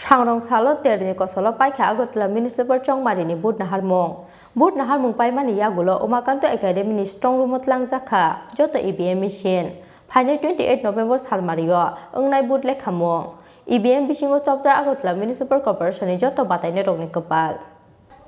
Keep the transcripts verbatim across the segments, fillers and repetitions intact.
Thangrong salo terni kosolo paikha Agartala Municipal Chongmarini vote naharmung. Vote naharmung paimani yagulo Umakanto Academy ni strong room o tlangjak kha joto E V M machine. Phainai twenty eight November salmario wngnai vote lekhamung. E V M bisingo chopjak Agartala Municipal Corporation ni joto batainai rokni kwpal.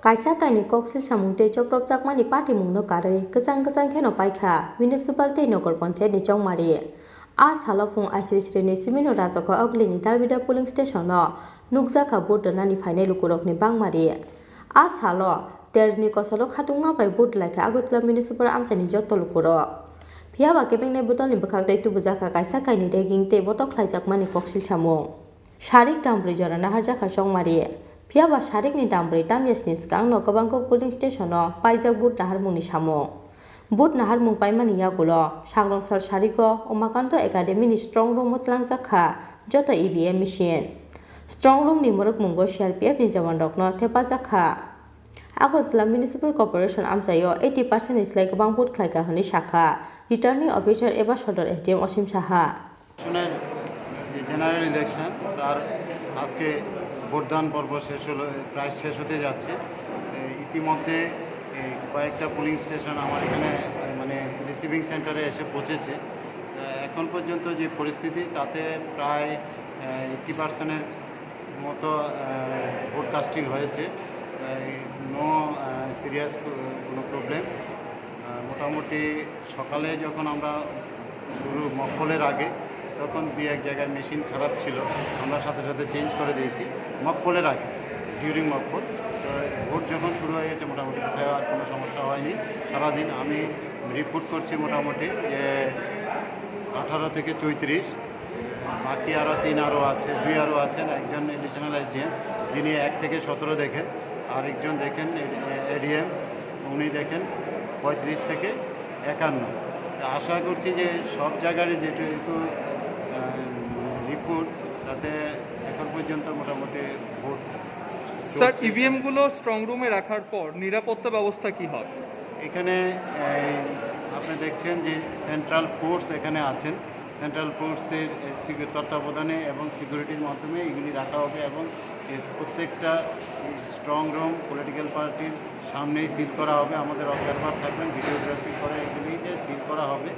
Kaisa kainwi koksil samung tei chopropjakmani patimungno karwi kwchang kwchang kheno paikha municipal tei nogor panchayat ni chongmari. A salo phung aisri sri ni simino Rajakha Agartala ni Dalbida polling station o nukjakha vote rwnani phainai lukurokni bangmari. A salo terni kosolo khatungma bai vote laikha Agartala municipal amchaini joto lukurok. Phiyaba kebengnai bodolni bwkhak tei tubujakha kaisa kainwi ragging tei botok khlaijakmani koksil samung. Sarik dambrwi jora naharjakha chongmari. Phiyaba sarikni dambrwi tamyasni swkangno kwbangkuk polling station o paijak vote naharmungni samung. Vote naharmung paimani yagulo Sangrongsal sarigo Umakanto Academy ni strong room o tlangjak kha joto E V M machine. Strong room ni mwrwkmungo C R P F ni jawanrokno thepajak kha. Agartala Municipal Corporation amchaio eighty percent ni slai kwbang vote khlaikha hwnwi sakha Returning Officer eba Sodor S D M Osim Saha. আসনের যে general election, তার আজকে ভোটদান পর্ব শেষ হলো, প্রায় শেষ হতে যাচ্ছে। এ, ইতিমধ্যে এই কয়েকটা পোলিং স্টেশন আমার এখানে, এ, মানে, রিসিভিং সেন্টারে এসে পৌঁছেছে। এ, এখন পর্যন্ত যে পরিস্থিতি, তাতে প্রায়, এ, এইট্টি পার্সেন্টের মতো, এ, ভোট কাস্টিং হয়েছে। এ, নো, এ, সিরিয়াস কো-, কোনো প্রবলেম। আহ, মোটামুটি সকালে যখন আমরা শুরু, মকপলের আগে, তখন দুই এক জায়গায় মেশিন খারাপ ছিল, আমরা সাথে সাথে চেঞ্জ করে দিয়েছি মকপলের আগে, ডিউরিং মকপল। তো ভোট যখন শুরু হয়ে গেছে, মোটামুটি কোথাও আর কোনো সমস্যা হয়নি। সারাদিন আমি রিপোর্ট করছি মোটামুটি যে আঠারো থেকে চৌত্রিশ, বাকি আরও তিন আরও আছে, দুই আরও আছেন, একজন অ্যাডিশনাল এসডিএম, যিনি এক থেকে সতেরো দেখেন, আরেকজন দেখেন এ-, এডিএম, উনি দেখেন পঁয়ত্রিশ থেকে একান্ন। তা আশা করছি যে সব জায়গারই যেটুকু, আহ, রিপোর্ট, তাতে এখন পর্যন্ত মোটামুটি ভোট স্যার, চলছে। ইভিএম গুলো স্ট্রং রুমে রাখার পর নিরাপত্তা ব্যবস্থা কি হবে? এখানে, এই, আপনি দেখছেন যে সেন্ট্রাল ফোর্স এখানে আছেন। সেন্ট্রাল ফোর্সের, এ, সিকিউ-, তত্ত্বাবধানে এবং সিকিউরিটির মাধ্যমে এগুলি রাখা হবে এবং এর প্রত্যেকটা স্ট্রং রুম পলিটিক্যাল পার্টির সামনেই সিল করা হবে। আমাদের অবজারভার থাকবেন, ভিডিওগ্রাফি করে এগুলিকে সিল করা হবে।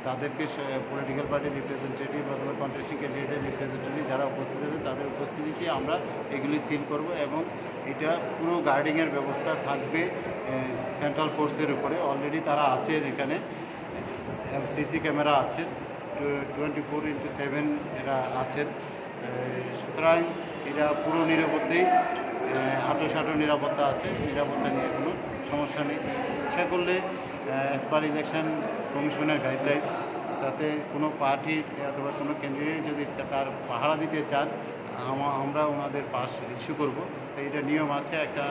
তাদেরকে সে, পলিটিক্যাল পার্টির রিপ্রেজেন্টেটিভ অথবা কন্টেস্টিং ক্যান্ডিডেটের রিপ্রেজেন্টেটিভ যারা উপস্থিত আছেন, তাদের উপস্থিতিতে আমরা এগুলি সিল করব এবং এটা পুরো গার্ডিংয়ের ব্যবস্থা থাকবে, এ, সেন্ট্রাল ফোর্সের উপরে। অলরেডি তারা আছেন এখানে, সিসি ক্যামেরা আছে, টু-, টোয়েন্টি ফোর ইন্টু সেভেন এরা আছেন। এ, সুতরাং এটা পুরো নিরাপত্তেই, এ, আটো সাটো নিরাপত্তা আছে, নিরাপত্তা নিয়ে কোনো সমস্যা নেই। ইচ্ছা করলে, এ, অ্যাজ পার ইলেকশন কমিশনের গাইডলাইন, তাতে কোনো পার্টি অথবা কোনো ক্যান্ডিডেট যদি তা-, তার পাহারা দিতে চান, আমা-, আমরা ওনাদের পাস ইস্যু করব। তো এটা নিয়ম আছে একটা,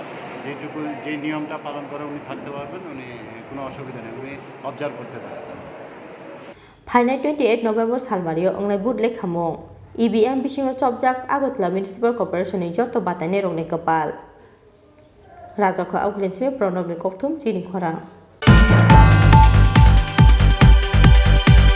যেটুকু, যে নিয়মটা পালন করে উনি থাকতে পারবেন, উনি কোনো অসুবিধা নেই, উনি অবজার্ভ করতে পারেন। Phainai twenty eight November salmario wngnai vote lekhamung. E V M bisingo chopjak Agartala Municipal Corporation ni joto batainairokni kwpal. Rajakha Augulensimi Pranobni kokthum chini khorang.